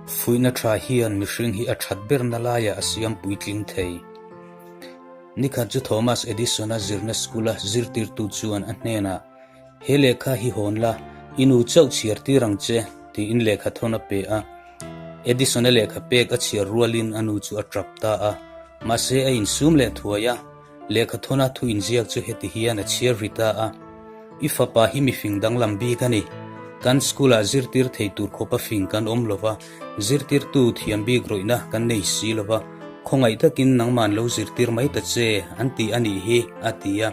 Fuihna tha hian mihring hi a that berna laiah a siam puitling thei. Nikhat chu Thomas Edison-a zirna school-a zirtirtu chuan a hnenah, He lehkha hi hawn la, i nu chauh chhiar tir ang che, tiin lehkha thawn a pe a. Edison-a lehkha pek a chhiar rualin a nu chu a tap ta a, mahse a insum leh thuai a. Lehkha thawna thu inziak chu heti hian a chhiar ri ta a, I fapa hi mifing danglam bik a ni. Kan school-ah zirtir thei tur khawpa fing kan awm lo va, zirtirtu thiam bik rawihna kan nei si lo va, khawngaih takin nangman lo zirtir mai ta che, an ti a nih hi, a ti a.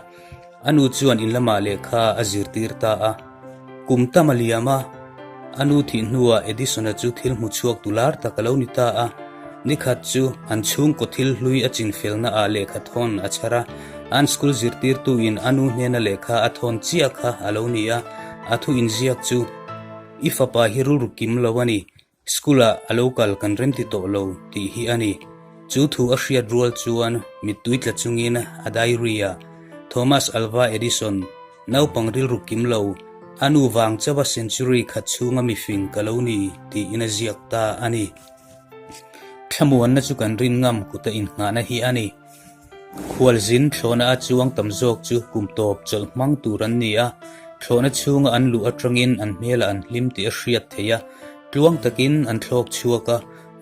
A nu chuan in lamah lehkha a zirtir ta a. Kum tam a liam a, a nu thih hnuah Edison-a chu thil hmu chhuak tu lar tak a lo ni ta a. Nikhat chu an chhungkaw thil hlui a chinfelna ah lehkha thawn a chhar a, an school zirtirtuin a nu hnena lehkha a thawn chiah kha a lo ni a, a thu inziak chu, I fapa hi rilru kim lo a ni, School-ah a lo kal kan remti tawh lo tih hi a ni. Chu thu a hriat rual chuan mittui tla chungin a diary a, Thomas Alva Edison, naupang rilru kim lo, a nu vang chauha century khat chhunga mifing ka lo ni tiin a ziak ta a ni. Thlamuanna chu kan rin ngam kuta innghahna hi a ni. Khualzin thlawhna a chuang tam zawk chu kum tawp chawlh hmang tur an ni a, thlawhna chhunga an luh atangin an hmelah an hlim tih a hriat theih a, tluang takin an thlawk chhuak a,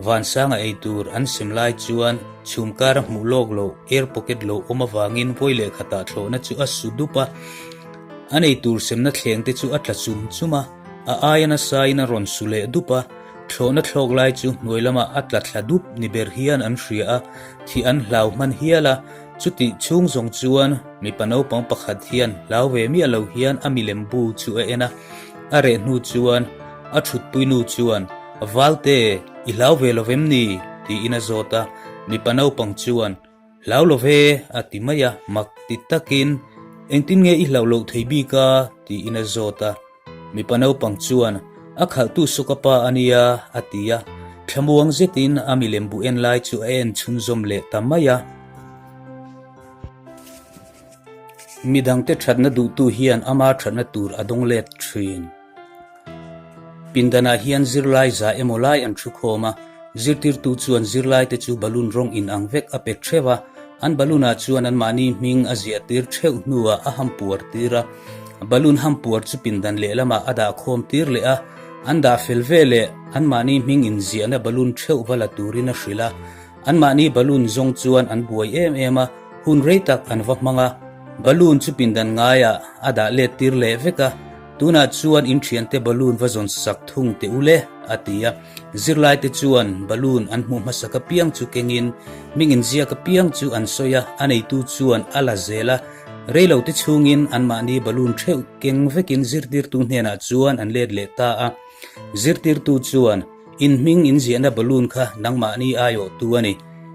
vansanga ei tur an sem lai chuan chhum kara hmuh lawk loh air pocket lo awm avangin vawi leh khatah thlawhna chu a su dup a, an ei tur semna thleng te chu a tla chum chum a, a aia nasain a rawn su leh dup a, thlawhna thlawk lai chu hnuai lamah a tla thla dup ni ber hian an hria a. Thih an hlau hman hial a, chutih chhung zawng chuan mipa naupang pakhat hian hlau ve miah lo hian a milem bu chu a en a, a reh hnu chuan a thutpui nu chuan, Valte, i hlau ve lo vem ni? tiin a zawt a, mipa naupang chuan, Hlau lo ve, a ti mai a, mak ti takin, Engtin nge i hlauh loh thei bik a? tiin a zawt a. Mipa naupang chuan, A khalhtu sawk a pa a nia, a ti a. Thlamuang zetin a milem bu en lai chu a en chhunzawm leh ta mai a. Midangte thatna duhtu hian ama thatna tur a dawng let thin. Pindanah hian zirlai za emaw lai an thu khawm a, zirtirtu chuan zirlaite chu balloon rawng inang vek a pe theuh a, an balloon-ah chuan anmahni hming a ziahtir theuh hnuah a hampuar tir a. Balloon hampuar chu pindan lehlamah a dah khawm tir leh a, an dah fel ve leh anmahni hming inziahna balloon theuh va la turin a hrilh a. Anmahni balloon zawng chuan an buai em em a, hun rei tak an va hmang a. Balloon chu pindan ngaiah a dah let tir leh vek a, tunah chuan in thiante balloon va zawn sak thung teh u le, a ti a. Zirlaite chuan balloon an hmuh hmasak apiang chu kengin hming inziak apiang chu an sawi a, a neitu chuan a la zel a. Reilo te chhungin anmahni balloon theuh keng vekin zirtirtu hnenah chuan an let leh ta a. Zirtirtu chuan, In hming in ziahna balloon kha nangmahni aiawhtu a ni.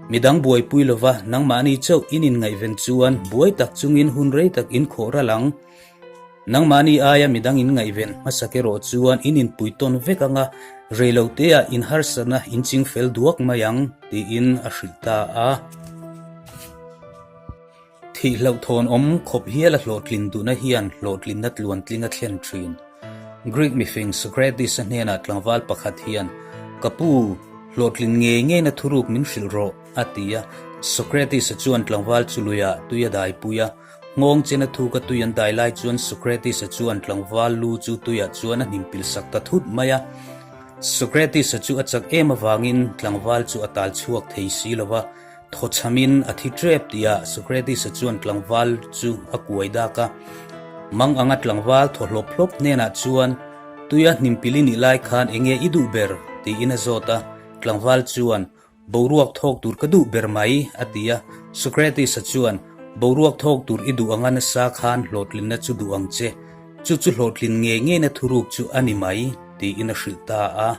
Midang buaipui lova nangmahni chauh in inngaihven chuan buai tak chungin hun rei tak in khawh ral ang. Nangmahni aia midang in ngaihven hmasak erawh chuan in inpui tawn vek anga reilo teah in harsatna in ching fel duak mai ang, tiin a hrilh ta a. Thih hlauhthawn awm khawp hial a hlawhtlin duhna hian hlawhtlinna tluantling a thlen thin. Greek mifing Socrates-a hnenah tlangval pakhat hian, Ka pu, hlawhtlin ngei ngeina thuruk min hrilh rawh, a ti a. Socrates-a chuan tlangval chu luiah tui a daipui a. Nghawng chena thuka tui an dai lai chuan Socrates-a chuan tlangval lu chu tuiah chuan a hnimpil sak ta thut mai a. Socrates-a chu a chak em avangin tlangval chu a tal chhuak thei si lo va. Thawchhamin a thi ṭep tihah Socrates-a chuan tlangval chu a kuai dak a. Mang anga tlangval thaw hlawp hlawp hnenah chuan, Tuia hnimpil i nih lai khan enge i duh ber? tiin a zawt a. Tlangval chuan, Boruak thawk tur ka duh ber mai, a ti a. Socrates-a chuan, Boruak thawk tur i duh anga nasa khan hlawhtlinna chu duh ang che. Chu chu hlawhtlin ngei ngeina thuruk chu a ni mai, tiin a hrilh ta a.